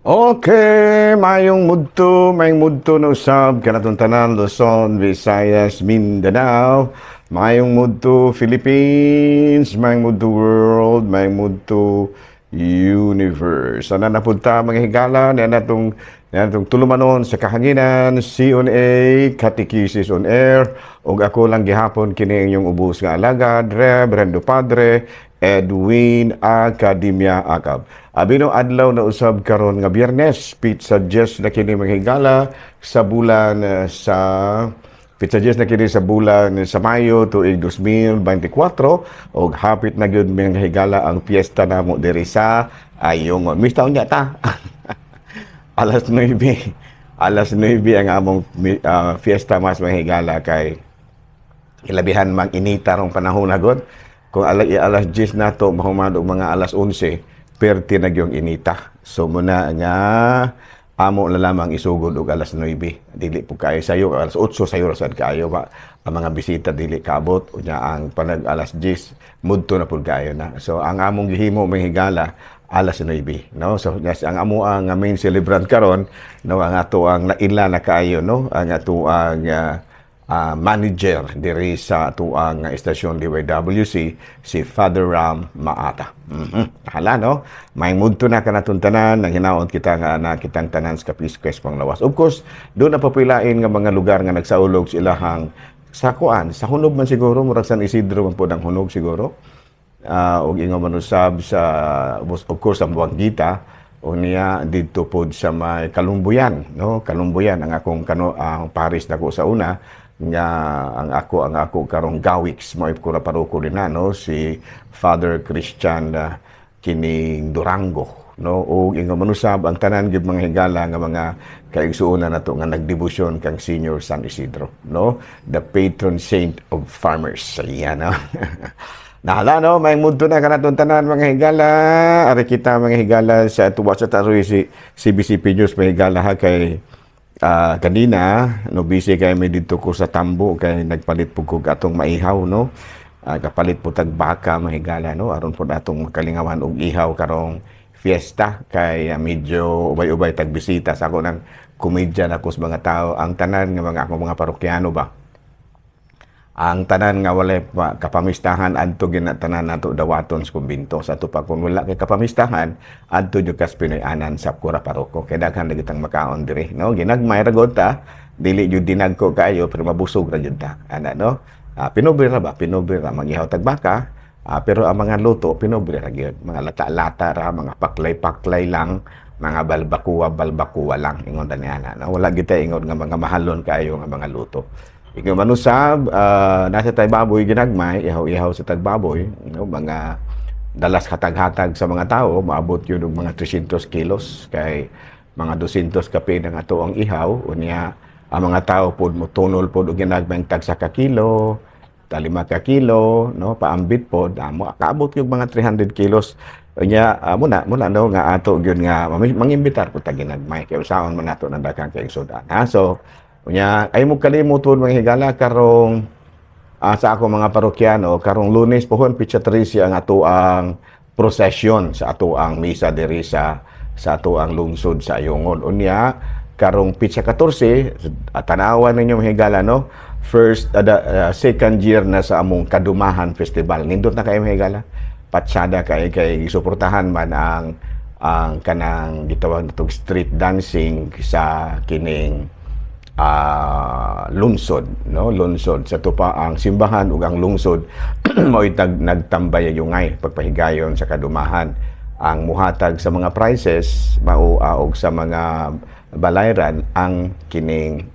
Okay, mayong mudto na usab kanatong tanan, Luzon, Visayas, Mindanao, mayong mudto Philippines, mayong mudto world, mayong mudto universe. Ana na pud ta, mga higala, niya natong tulumanon sa kahanginan, C on A, Catechesis on Air, ug ako lang gihapon kini inyong ubos nga alagad, Reverendo Padre Edwin Academia Acab. Abino adlaw na usab karon nga Biyernes, petsa 10 na kini, mga higala, sa bulan sa petsa 10 na kini sa bulan sa Mayo tuig 2024 og hapit na gyud, mga higala, ang piyesta namo diri sa Ayungon. Mista unya ta. Alas 9. Alas 9 ang among fiesta mas, mga higala, kay ilabihan mang inita rong panahon na god. Kung alas 10 nato mahuman og mga alas 11, perti na gyung inita. So muna nga amo na lamang isugod og alas 9. Dili po kayo sayo alas 8, sayo ra sad kaayo ba ang mga bisita dili kaabot. Unya ang panag alas 10, mudto na pud kaayo na. So ang among gihimo, mga higala, alas 9, no? So yes, ang amo ang main celebrant karon, no, ang ato ang naila na kaayo, no, ang ato ang manager diri sa atuang istasyon DYWC, si Father Ram Maata. Hala, no? May mudto na kanatong tanan nang hinaot kita nga na kitang tanan sa Kapis Quest panglawas. Of course, doon na papilain nga mga lugar nga nagsaulog sa ilahang sa kuan, sa hunog man siguro, murag San Isidro man pod ang hunog siguro. Og ingon man usab sa, of course, ang Buangita, o niya didto pod sa may Kalumbuyan, no? Kalumbuyan ang akong kano, ang paris nako sa una nga ang ako karong gawix mo kura paroko din na, no, si Father Christian kining Durango, no? Ug ingon man usab ang tanan gyud, mga higala, nga mga kaigsuonan nato nga nagdebosyon kang Senior San Isidro, no, the patron saint of farmers. Ayan, no? Nahala, no, may mudto na kanatong tanan, mga higala. Ari kita, mga higala, sa tuwa sa taroy si CBCP News, mga higala, ha, kay kanina no, busy kay may didto ko sa tambo kay nagpalit pud ko atong maihaw, no. Kapalit po tag baka, mga higala, no, aron pod atong makalingawan og ihaw karong fiesta kay medyo ubay-ubay tag bisita sa ako ng komedya na ko sa mga tao, ang tanan nga mga akong mga parokyano ba, ang tanan nga walay pa kapamistahan, adto gina tanan nato dawaton sa kumbinto. Sa ato pa, kung wala kay kapamistahan, adto jud kas Pinoy-anan sa kura paroko kay daghan na gitang makaon diri, no? Ginagmay ra gud ta, dili jud dinagko kaayo pero mabusog ra jud ta ana, no? Pinobre ra ba, pinobre ra mangihaw tag baka, pero ang mga luto pinobre ra gyud, mga lata-lata ra, mga paklay-paklay lang, mga balbakuwa balbakuwa lang, ingon tani ana, no? Wala gid ingon nga mga mahalon kaayo nga mga luto. Ikaw manusab, nasa tay baboy ginagmay, ihaw-ihaw sa tagbaboy, no, mga dalas hatag-hatag sa mga tao, maabot yun og mga 300 kilos kay mga 200 kapin ang ato ang ihaw. Unya ang mga tao pod motunol pod og ginagmay tagsa ka kilo, talima ka kilo, no, paambit pod, mo kaabot yung mga 300 kilos. Unya muna no nga ato gyud nga mangimbitar pud ta ginagmay kay usaon man nato nang daghang kay sudan, ha? So unya ay mo kalimot, mga higala, karong sa ako mga parokyano, karong Lunes pohon petsa 13 ang ato ang procession sa ato ang misa diri sa ato ang lungsod sa Ayungon. Unya karong petsa 14, tanawan ninyo, mga higala, no, first second year na sa among Kadumahan Festival. Nindot na kayo, mga higala, patsada kay kay gisuportahan man ang kanang gitawag natong street dancing sa kining lungsod, no? Lungsod sa tupa ang simbahan ug ang lungsod mao'y nagtambay yungay pagpahigayon sa kadumahan. Ang muhatag sa mga prizes mao og sa mga balayran ang kining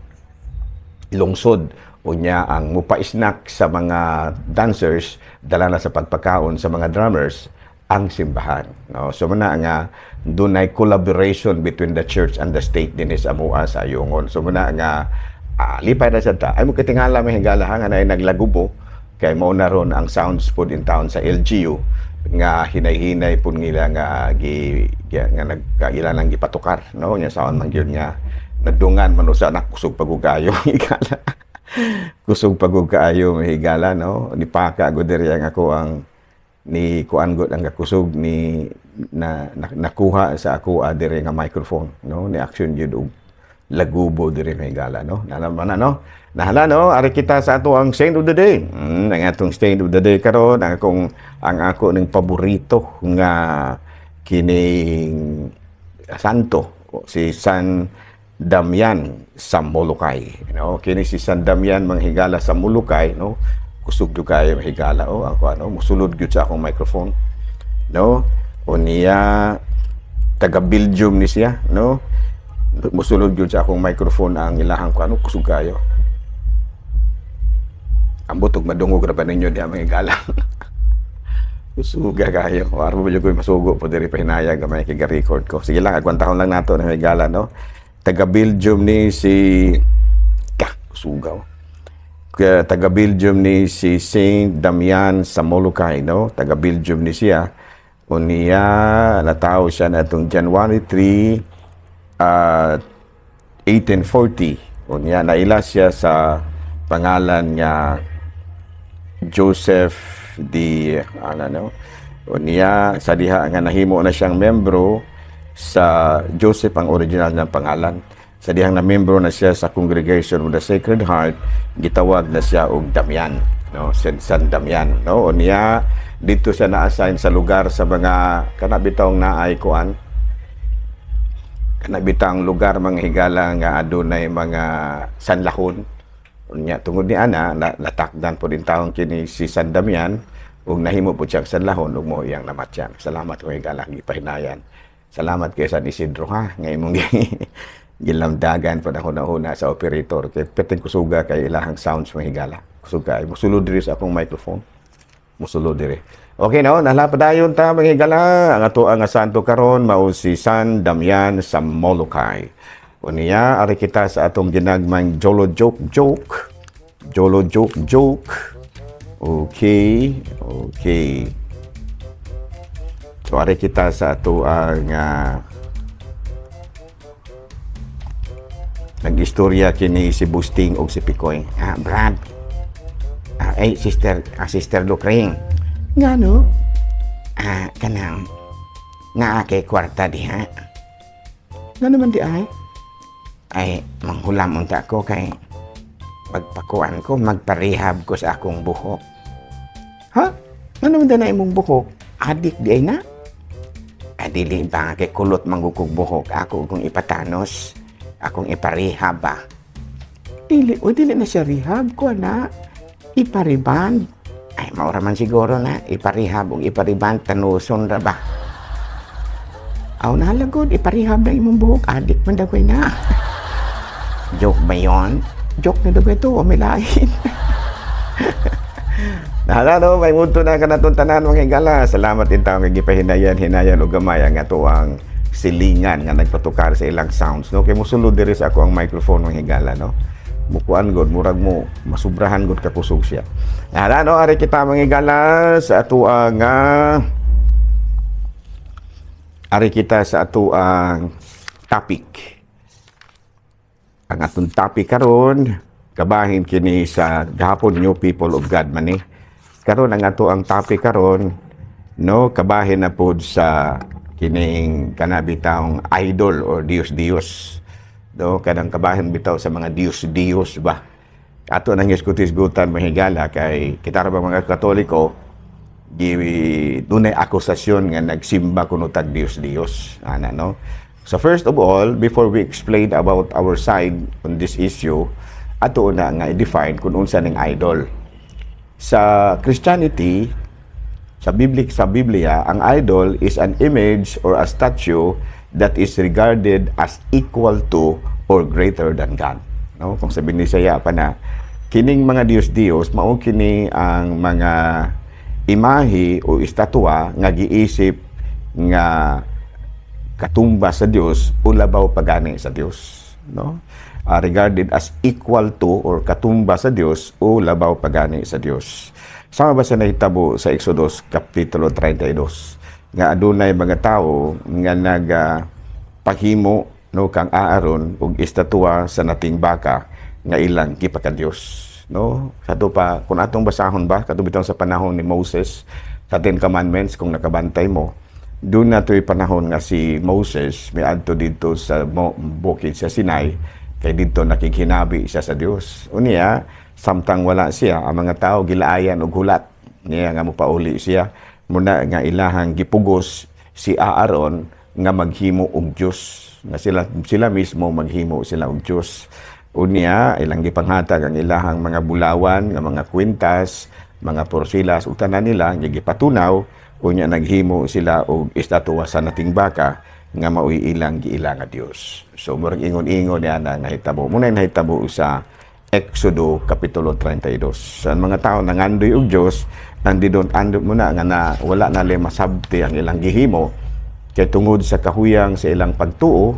lungsod. Unya ang mupa-snack sa mga dancers, dala na sa pagpakaon sa mga drummers, ang simbahan, no? So muna nga dunay collaboration between the church and the state dinhi sa amoa sa Ayungon. So muna nga lipay ra sad ta. Ay mo kitingala, may higala, nga naay naglagubo kay mao na ron ang sounds pod in town sa LGU nga hinay-hinay pud nila nga gi, gi nga nagkaila nang gipatukar, no? Nya saon man gyud nga nagdungan man usa na kusog pagugayo, higala, kusog pagugaayo, mahigala, no? Ni paka gud diri ang ako ang ni kuan gud ang kakusog ni na nakuha sa ako diri nga microphone, no? Ni action gyud og lagubo diri, mga higala, no? Nalaman na, no? Nahala, no? Ari kita sa ato ang saint of the day. Ang atong saint of the day karon, ang ako ning paborito nga kining santo, si San Damian sa Molokai, no? Kini si San Damian, mga higala, sa Molokai, no? Kusog gyud kayo, mga higala, oh. Ako ano, musulod gyud sa akong microphone, no? Unya taga Belgium ni siya, no? Musulod gyud sa akong microphone ang ilahang ko ano, kusog kayo. Ambot og madungog ra ba ninyo diha, mga higala. Kusuga kayo. Waro ba ko masugo po diri pahinayag gamay kay record ko. Sige lang, agwantahon lang nato na, mga higala, no? Taga Belgium ni si ka kusugaw. Kaya taga Belgium ni si Saint Damian sa Molokai, no? Taga Belgium ni siya. Unya natawo siya na itong January 3, 1840. Unya naila siya sa pangalan nga Joseph di ano, no? Unya sa diha nga nahimo na siyang membro sa, Joseph ang original niyang pangalan. Sa dihang na membro na siya sa Congregation of the Sacred Heart, gitawag na siya og Damian, no? San Damian, no? Unya dito siya na-assign sa lugar sa mga kana bitawng naay kuan, kana bitang lugar, mga higala, nga adunay mga sanlahon. Unya tungod ni ana natakdan po din taong kini si San Damian ug nahimo po siyang sanlahon ug mo iyang namatyan. Salamat, mga higala, gipahinayan. Salamat kay San Isidro ha nga imong gilamdagan pa na huna sa operator kay perting kusuga kay ilahang sounds, mga higala. Kusuga ay musulod diri sa akong microphone. Musulod diri. Okay, no, nahala padayon ta, mga higala. Ang ato ang santo karon mao si San Damian sa Molokai. Unya ari kita sa atong ginagmang Jolo joke joke. Jolo joke joke. Okay. So ari kita sa ato ang nag-istorya kini si Busting og si Pikoy. Ah, Brad. Ah, ay, sister Lucring. Ngano? Ah, kanang naa kay kwarta diha. Ngano man di ay? Ay, manghulam unta ko kay pagpakuan ko, magparehab ko sa akong buhok. Ha? Ngano man na imong buhok? Adik di ay na? Ay, dili ba kay kulot manggukog buhok ako kung ipatanos, akong iparehab ba? Dili, o dili na siya rehab ko na ipariban. Ay, maura man siguro na iparehab ug ipariban, tanuson ra ba? Aw, nalagod, iparehab na imong buhok, adik man daw na. Joke ba yon? Joke na daw ito, o may lain. Nahala, no, may muto na kanatong tanan, mga higala. Salamat din taong gipahinayan, hinayan o gamay ang ato ang silingan nga nagpatukar sa ilang sounds, no? Kay musulod diri sa ako ang microphone, mga higala, no? Mukuan god, murag mo, masubrahan god kakusog siya. Nahala, no, ari kita, mga higala, sa ato ang ari kita sa ato ang topic. Ang atong topic karon kabahin kini sa gahapon, New People of God man ni. Karon ang ato ang topic karon, no, kabahin na pod sa kining kana bitawng idol or Dios Dios. No, kanang kabahin bitaw sa mga Dios Dios ba. Ato nang hisgutan, mga higala, kay kita ra ba mga Katoliko gi dunay akusasyon nga nagsimba kuno tag Dios Dios ana, no? So first of all, before we explain about our side on this issue, ato na nga i-define kung unsa ning idol. Sa Christianity, sa Biblia, ang idol is an image or a statue that is regarded as equal to or greater than God. No? Kung sa Binisaya pa na, kining mga Diyos-Diyos, mao kini ang mga imahe o estatwa nga giisip nga katumba sa Dios o labaw pagani sa Dios, no? Regarded as equal to or katumba sa Dios o labaw pagani sa Dios. Sama ba sa nahitabo sa Exodus kapitulo 32 nga adunay mga tawo nga nagpahimo, no, kang Aaron og estatwa sa nating baka nga ilang gipakadiyos, no? Sadto pa, kung atong basahon ba kadto sa panahon ni Moses sa Ten Commandments, kung nakabantay mo Duna to'y panahon nga si Moses miadto didto sa bukid sa Sinai kay didto nakighinabi siya sa Dios. Unya, samtang wala siya, ang mga tao gilaayan og hulat niya nga mopauli siya. Muna nga ilahang gipugos si Aaron nga maghimo og Dios, nga sila sila mismo maghimo sila og Dios. Unya, ilang gipanghatag ang ilahang mga bulawan nga mga kwintas, mga porsilas ug tanan nila nga gipatunaw. Unya, naghimo sila og estatwa sa nating baka nga maoy ilang giila nga Dios. So murag ingon-ingon niya na nahitabo. Muna nahitabo sa Exodo kapitulo 32. Sa mga tao nangandoy og Dios, andi doon ando mo na nga na wala na le masabti ang ilang gihimo kay tungod sa kahuyang sa ilang pagtuo,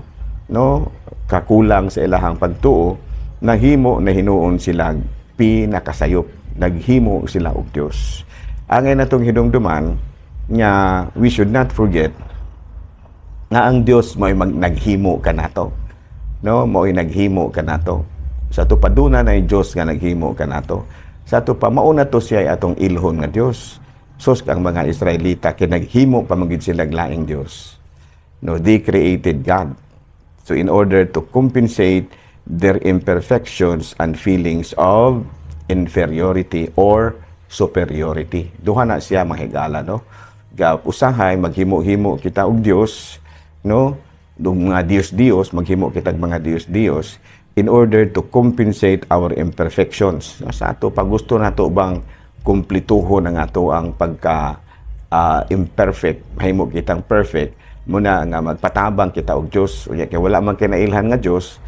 no, kakulang sa ilahang pagtuo, nahimo na hinuon sila pinakasayop, naghimo sila og Dios. Angay natong hinumduman nga we should not forget nga ang Dios mo'y naghimo kanato. No, mo'y naghimo kanato. Sa ato pa, duna na Dios nga naghimo kanato. Sa ato pa, mauna to siya atong ilhon nga Dios. Sus, ang mga Israelita kay naghimo pa man sila laing Dios. No, they created God. So in order to compensate their imperfections and feelings of inferiority or superiority. Duha na siya, mga higala, no? Ga usahay maghimo-himo kita og Dios, no? Dung mga Dios-Dios, maghimo kita og mga Dios-Dios in order to compensate our imperfections. Sa ato pag gusto nato bang kumplituhon ang ato ang pagka imperfect, mahimo kitang perfect, muna nga magpatabang kita og Dios. Unya kay wala man kay nailhan nga Dios,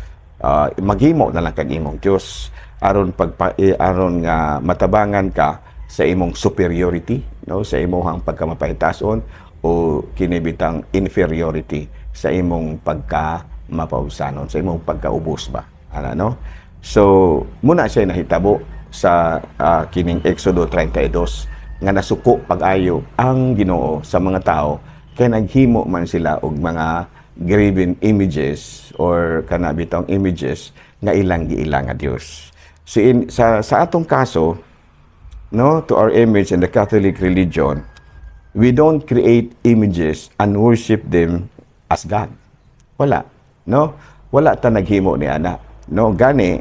maghimo na lang kag imong Dios aron pagpa aron nga matabangan ka sa imong superiority, no, sa imong pagkamapahitason o kinibitang inferiority sa imong pagka mapausanon, sa imong pagkaubos ba ana, no? So muna siya nahitabo sa kining Exodo 32 nga nasuko pag-ayo ang Ginoo sa mga tao kay naghimo man sila og mga graven images or kana bitong images nga ilang giila nga Dios. So sa atong kaso, no, to our image in the Catholic religion, we don't create images and worship them as God. Wala, no? Wala ta naghimo ni ana. No, gani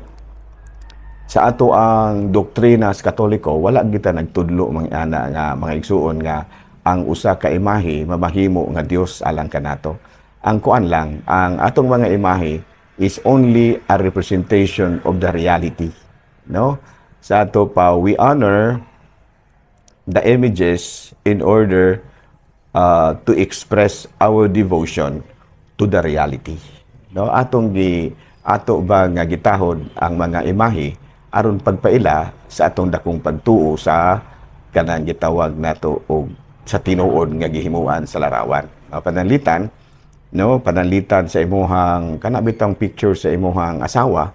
sa ato ang doktrina sa Katoliko, wala kita nagtudlo, mga ana nga mga igsuon, nga ang usa ka imahe mamahimo nga Dios alang kanato. Ang kuan lang, ang atong mga imahe is only a representation of the reality. No? Sa ato pa, we honor the images in order to express our devotion to the reality. No, atong gi ato ba nga gitahod ang mga imahe aron pagpaila sa atong dakong pagtuo sa kanang gitawag nato og sa tinuod nga gihimuan sa larawan. No, pananglitan, no, pananglitan sa imuhang kana bitang picture sa imuhang asawa,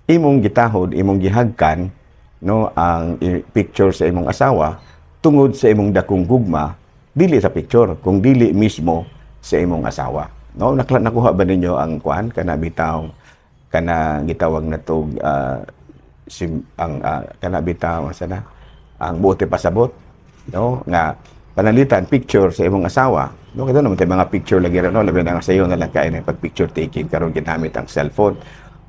imong gitahod, imong gihagkan, no, ang picture sa imong asawa tungod sa imong dakong gugma dili sa picture kung dili mismo sa imong asawa. No, nakuha ba ninyo ang kuan kana bitaw kana gitawag natog sim, ang kana bitaw asa na ang buote pasabot, no, nga pananglitan picture sa imong asawa, no? Kaya naman tayo mga picture lagi ra, no, labi na nga sayo na lang kay pag picture taking karon ginamit ang cellphone.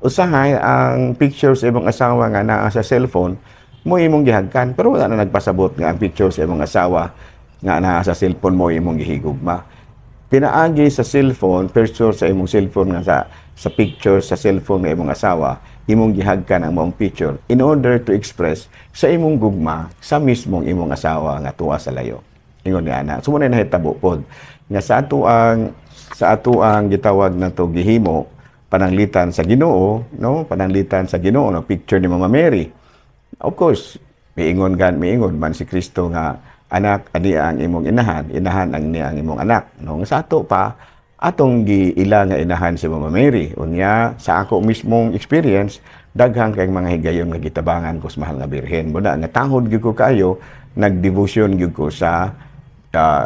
Usahay ang picture sa imong asawa nga naa sa cellphone mo imong gihagkan, pero wala na nagpasabot nga ang picture sa imong asawa nga naa sa cellphone mo imong gihigugma pinaagi sa cellphone. Picture sa imong cellphone nga sa picture sa cellphone nga imong asawa, imong gihagkan ang maong picture in order to express sa imong gugma sa mismong imong asawa nga tuwa sa layo. Ingon nga ana. So muna nahitabo pod nga sa ato ang gitawag na to gihimo pananglitan sa Ginoo, no, pananglitan sa Ginoo, no, picture ni Mama Mary. Of course, miingon gan miingon man si Kristo nga, "Anak, ani ang imong inahan, inahan ang niya ang imong anak," no? Nga sa ato pa, atong giila nga inahan si Mama Mary. Unya sa ako mismong experience, daghan kay mga higayon nga gitabangan ko sa mahal nga Birhen. Muna nga tahod gyud ko kaayo, nagdevotion gyud ko sa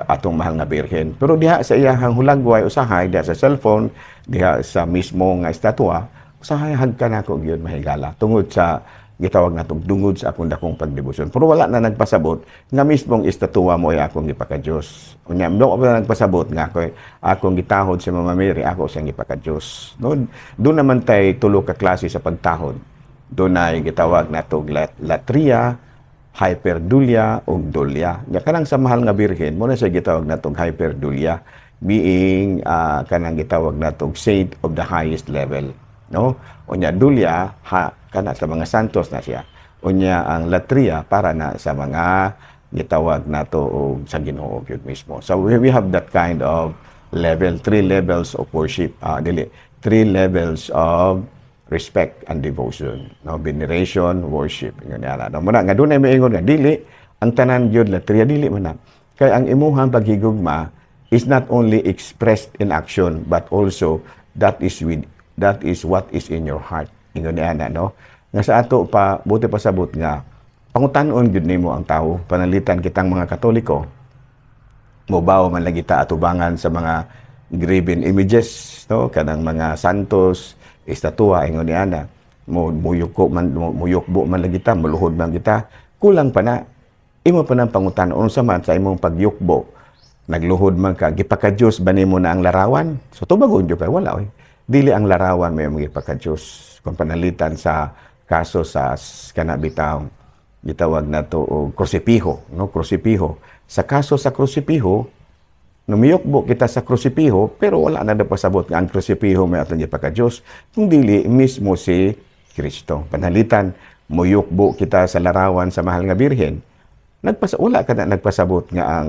atong mahal nga Birhen. Pero diha sa iyahang hulagway, usahay diha sa cellphone, diha sa mismo nga estatwa, usahay hagkan nako gyud, mahigala, tungod sa gitawag natong dungod sa akong dakong pagdebosyon. Pero wala na nagpasabot nga mismong estatwa mo ay akong gipaka-Dios. Unya mo pa nagpasabot nga ako akong gitahod si Mama Mary, ako siyang gipaka-Dios. No, doon naman tay tulo ka klase sa pagtahod. Doon ay gitawag natog latria, hyperdulia ug dulia. Nya kanang sa Mahal nga Birhen mo na siya gitawag natog hyperdulia, being kanang gitawag natog saint of the highest level, no? Unya dulia ha kana sa mga santos na siya. Unya ang latria para na sa mga gitawag nato og sa Ginoo gyud mismo. So we have that kind of level, three levels of worship, dili, three levels of respect and devotion, no? Veneration, worship, ingon niya, no? Muna nga dunay moingon nga dili ang tanan gyud latria, dili man na. Kay ang imuhang paghigugma is not only expressed in action but also that is what is in your heart, ingon niya na, no? Nga sa ato pa buti pasabot nga pangutan-on gyud nimo ang tao. Panalitan kitang mga Katoliko, mobaw man lagi ta atubangan sa mga graven images, no? Kanang mga santos, estatwa, ingon niya na mo muyuko man, muyukbo man lagi ta, muluhod man kita. Kulang pa na, imo pa nang pangutan-on sa man sa imong pagyukbo, nagluhod man ka, gipaka-Dios ba nimo na ang larawan? So tubagon jud kay wala oy. Dili ang larawan may imong gipaka-Dios. Kung panalitan sa kaso sa kana bitaw gitawag nato og krusipiho, no? Krusipiho. Sa kaso sa krusipiho, numiyokbo kita sa krusipiho, pero wala na pasabot nga ang krusipiho may atong gipaka-Dios kung dili mismo si Kristo. Panalitan muyukbo kita sa larawan sa Mahal nga Birhen, wala ka na nagpasabot nga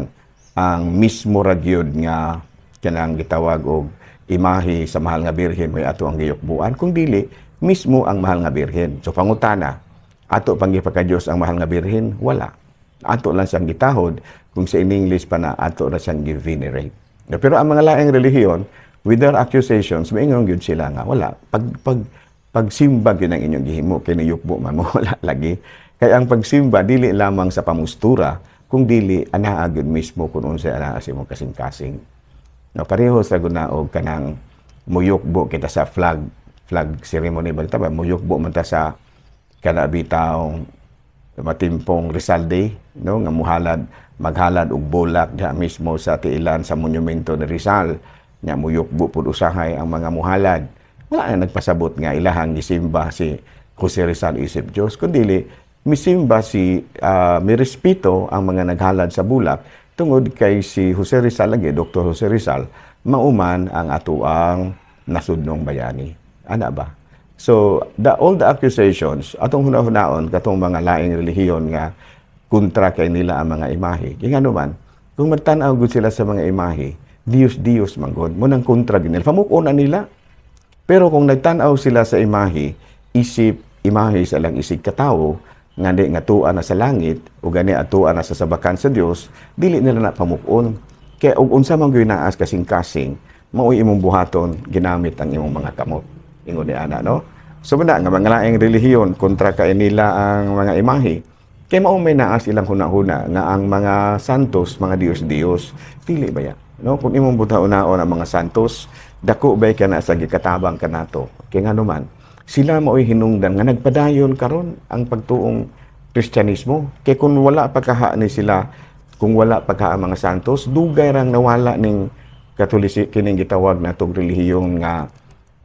ang mismo ra gyud nga kanang gitawag og imahe sa Mahal nga Birhen may ato ang giyukbuan kung dili mismo ang Mahal nga Birhen. So pangutana, ato pang gipaka-Dios ang Mahal nga Birhen? Wala. Ato lang siyang gitahod, kung sa in English pa na ato ra siyang gi-venerate. Pero ang mga laing relihiyon, with their accusations, maingon gyud sila nga wala. Pag pagsimba gyud ang inyong gihimo kay niyukbo man mo, wala lagi. Kay ang pagsimba dili lamang sa pamustura, kung dili anaa gyud mismo kung unsay anaa sa imong kasing-kasing. No, pareho sa guna og kanang muyukbo kita sa flag flag ceremony ba ta ba, muyukbo man ta sa kana bitawng matimpong Rizal Day, no? Nga muhalad, maghalad og bulak diha mismo sa tiilan sa monumento ni Rizal. Nya muyukbo pud usahay ang mga muhalad. Wala na nagpasabot nga ilahang gisimba si Jose Rizal isip Dios, kundi misimba si mirespeto ang mga naghalad sa bulak tungod kay si Jose Rizal lagi, Dr. Jose Rizal, mauman ang atuang nasudnong bayani, ana ba? So all the accusations atong hunahunahon katong mga laing relihiyon nga kontra kay nila ang mga imahe, kay ngano man kung magtan-aw gud sila sa mga imahe, Dios Dios man gud mo nang kontra gid nila, pamuk-on na nila. Pero kung nagtan-aw sila sa imahe isip imahe sa lang isig katawo nga di nga tua na sa langit o gani atua na sa sabakan sa Dios, dili nila na pamuk-on. Kay og unsa man gyud naas kasing-kasing, mao'y imong buhaton ginamit ang imong mga kamot, ingon ni ana, no? So muna nga mga laing relihiyon, kontra kay nila ang mga imahe kay mao may naas ilang hunahuna nga ang mga santos mga Dios-Dios. Dili ba ya, no? Kung imong butaon ang mga santos, dako bay kana sa gikatabang kanato. Kay ngano man sila mao'y hinungdan nga nagpadayon karon ang pagtuong Kristyanismo. Kay kung wala pa kaha ni sila, kung wala pa kaha ang mga santos, dugay rang nawala ning Katolisi, kining gitawag natong relihiyon nga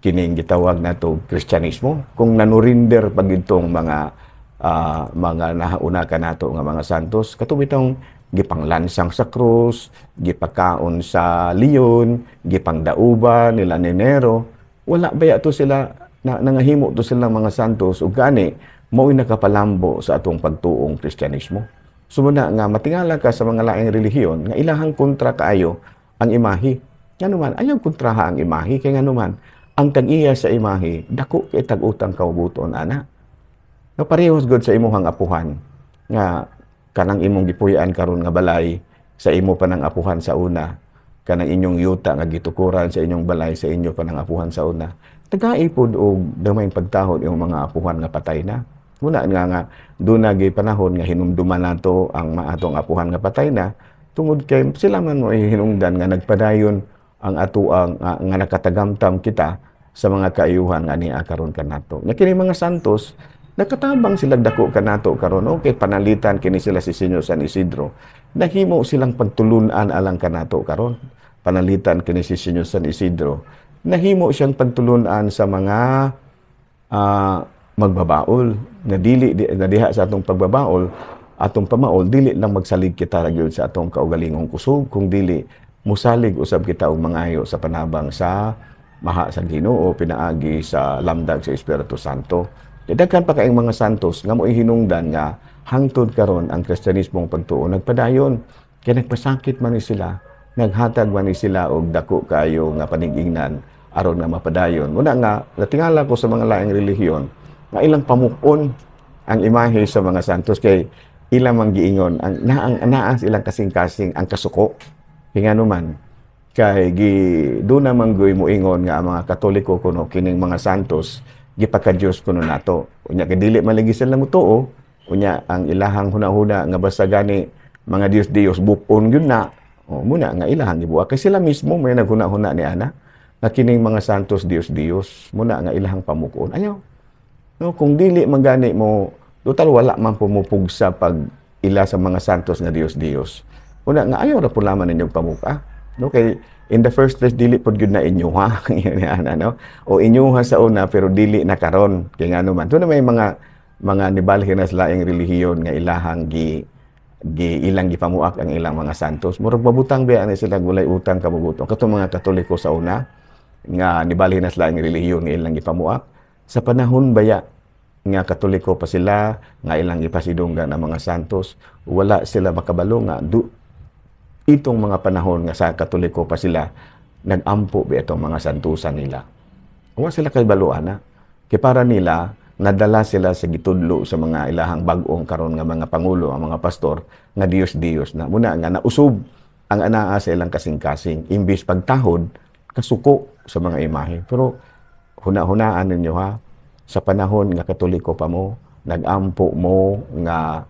kining gitawag natong Kristyanismo, kung nanurinder pag itong mga nahauna kanato nga mga santos, kato bitong gipanglansang sa krus, gipakaon sa leon, gipangdauba nila ni Nero, wala baya to sila na nangahimo to silang mga santos ug gani mao'y nakapalambo sa atong pagtuong Kristyanismo. Sumuna nga matingala ka sa mga laing relihiyon nga ilahang kontra kaayo ang imahe. Ngano man ayaw kontraha ang imahe, kay ngano man ang tag-iya sa imahe dako kay tag-utang kaubuton ana. No, parehos gud sa imuhang apuhan nga kanang imong gipuy-an karon nga balay sa imo pa nang apuhan sa una, kanang inyong yuta nga gitukuran sa inyong balay sa inyo pa nang apuhan sa una. Tagai pod og gamay pagtahod imong mga apuhan nga patay na. Muna nga nga doon na panahon nga hinumduman nato ang maatong apuhan nga patay na tungod kay sila man mo hinungdan nga nagpadayon ang atuang nga nakatagamtam kita sa mga kaayuhan nga niya karon kanato. Nya kini mga santos Nakatabang sila dako kanato karon, okay, panalitan kini sila si Senyor San Isidro. Nahimo silang pagtulunan alang kanato karon. Panalitan kini si Senyor San Isidro. Nahimo siyang pagtulunan sa mga magbabaol nga dili di, nga diha sa atong pagbabaol, atong pamaol, dili lang magsalig kita ra gyud sa atong kaugalingong kusog, kung dili musalig usab kita og mangayo sa panabang sa maha sa Ginoo pinaagi sa lamdag sa Espiritu Santo. Daghan pa kaayong mga santos nga mo'y hinungdan nga hangtod karon ang Kristiyanismong pagtuo nagpadayon. Kay nagpasakit man ni sila, naghatag man ni sila og dako kaayo nga panigingnan aron nga mapadayon. Muna nga natingala ko sa mga laing relihiyon nga ilang pamuk-on ang imahe sa mga santos kay ilang mang giingon ang naang naa sa ilang kasing-kasing ang kasuko. Kay ngano man, kay gi doon naman goy moingon nga ang mga Katoliko kuno kining mga santos gipaka-Dios kuno nato. Unya kay dili man lagi sila motuo, unya ang ilahang hunahuna nga basta gani mga Dios-Dios bukon gyud na. O muna nga ilahang gibuhat kay sila mismo may naghuna-huna ni ana nga kining mga santos Dios-Dios, muna nga ilahang pamukon. Ayaw. No, kung dili man gani mo, total wala man pumupugsa pag ila sa mga santos nga Dios-Dios. Una nga ayaw ra po laman ninyong pamuka. No, kay in the first place dili pod gyud na inyo ha. Yan, ano? O inyo ha sa una pero dili na karon kay ngano man. Doon na may mga nibalhin na sa laing relihiyon nga ilahang gi gi ilang gipamuak ang ilang mga santos. Murag mabutang biya ani sila, walay utang kabubuton. Katong mga Katoliko sa una nga nibalhin na sa laing relihiyon nga ilang gipamuak sa panahon baya nga Katoliko pa sila nga ilang ipasidunggan ang mga santos, wala sila makabalo nga itong mga panahon nga sa Katoliko pa sila, nagampo ba itong mga santusan nila. Wala sila kabalo ana. Kay para nila, nadala sila sa gitudlo sa mga ilahang bag-ong karon nga mga pangulo, ang mga pastor, nga Dios-Dios na. Muna nga nausob ang anaa sa ilang kasing-kasing. Imbis pagtahod, kasuko sa mga imahe. Pero huna-hunaan ninyo ha, sa panahon nga Katoliko pa mo, nagampo mo nga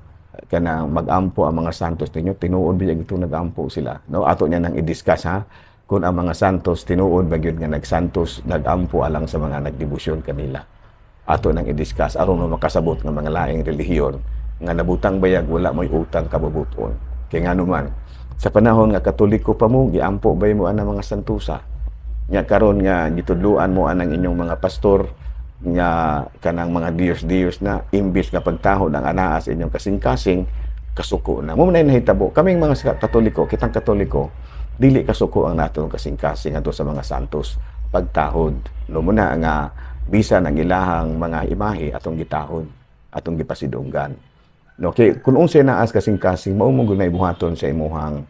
kanang magampo ang mga santos ninyo, tinuod ba ito nagampo sila? No, ato niya nang i-discuss ha, kung ang mga santos tinuod ba gyud nga nagsantos, nagampo alang sa mga nagdebosyon kanila. Ato nang i-discuss aron mo makasabot nga mga laing relihiyon nga nabutang bayag wala mo'y utang kabubuton. Kay ngano man, sa panahon nga Katoliko pa mo, giampo bay mo ana mga santusa? Nya karon nga gitudluan mo anang inyong mga pastor nga kanang mga Diyos-Diyos na, imbis nga pagtahod ang anaa sa inyong kasing-kasing, kasuko na. Mo na nahitabo. Kaming mga Katoliko, kitang Katoliko, dili kasuko ang natong kasing-kasing adto sa mga santos, pagtahod. No, muna nga bisan ang ilahang mga imahe atong gitahod, atong gipasidunggan. No, kay kung unsay naas kasing-kasing, mao mo gud buhaton sa imuhang,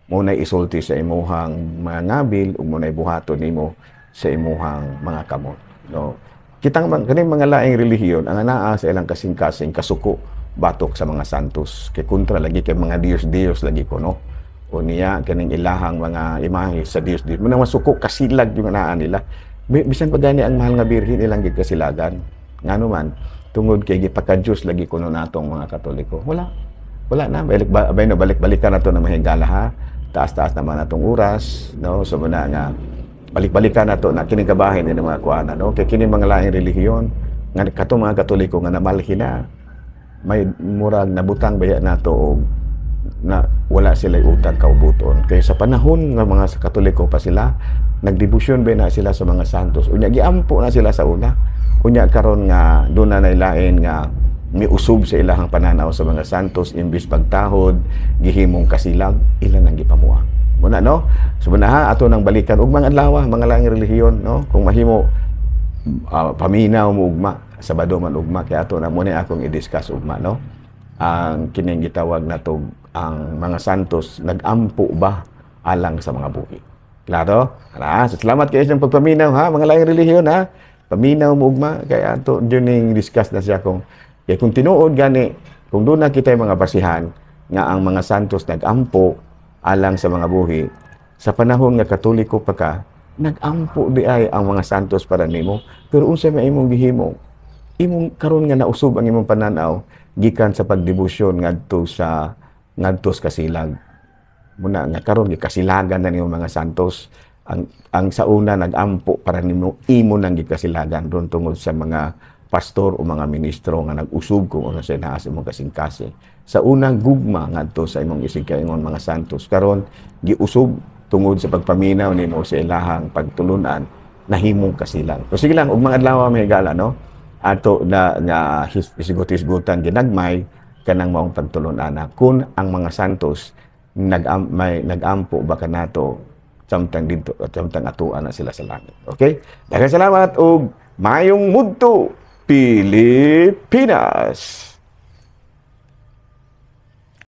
mo na isulti sa imuhang mga ngabil ug mo na buhaton nimo sa imuhang mga kamot. No, kitang kaning mga laing relihiyon, ang anaa sa ilang kasing-kasing kasuko batok sa mga santos, kay kontra lagi kay mga Dios-Dios lagi ko, no, o niya kaning ilahang mga imahe sa Dios Dios mo masuko, kasilag yung anaa nila. Bisan pa gani ang mahal nga Birhen ilang gikasilagan. Ngano man, tungod kay gipaka-Dios lagi kuno natong mga Katoliko. Wala wala na balik ba, no, balik-balikan nato na mahigala ha, taas-taas naman atong oras, no? So muna nga balik-balikan nato na kining kabahin ni mga kuana, no, kay kini mga laing relihiyon nga katong mga Katoliko nga namalhin na, may murag nabutang baya nato og na wala sila utang kaubuton. Kay sa panahon nga mga sa Katoliko pa sila, nagdebosyon ba na sila sa mga santos? Unya giampo na sila sa una. Unya karon nga doon na nailain nga miusub sa ilahang pananaw sa mga santos, imbis pagtahod gihimong kasilag, ilan ang gipamuha muna, no? So muna ha, ato nang balikan ug mga adlaw, mga laing relihiyon, no, kung mahimo paminaw mo ugma, Sabado man ugma, kay ato na muna akong i-discuss ugma, no, ang kining gitawag nato ang mga santos nagampo ba alang sa mga buhi. Klaro? Ara, so salamat kayo sa pagpaminaw ha, mga laing relihiyon ha. Paminaw mo ugma kay ato ning discuss na siya kung kay kung tinuod gani, kung doon na kita mga basihan nga ang mga santos nagampo alang sa mga buhi, sa panahon nga Katoliko pa ka, nagampo di ay ang mga santos para nimo, pero unsa may imong gihimo? Imong karon nga nausob ang imong pananaw gikan sa pagdebosyon ngadto sa kasilag. Muna nga karon gikasilagan na nimo mga santos, ang sa una nagampo para nimo, imo nang gikasilagan ron tungod sa mga pastor o mga ministro nga nag-usog kung ano sa naa sa imong kasing-kasing. Sa unang gugma ngadto sa imong isigkaingon mga santos, karon giusog tungod sa pagpaminaw nimo sa ilahang pagtulunan, nahimong kasilang. So sige lang, ug mga adlaw, mga higala, no? Ato na nga hisgot-hisgutan ginagmay kanang maong pagtulunan kung ang mga santos nag may nagampo ba kanato samtang didto at samtang atuan na sila sa langit. Okay? Daghang salamat ug maayong mudto, Pilipinas.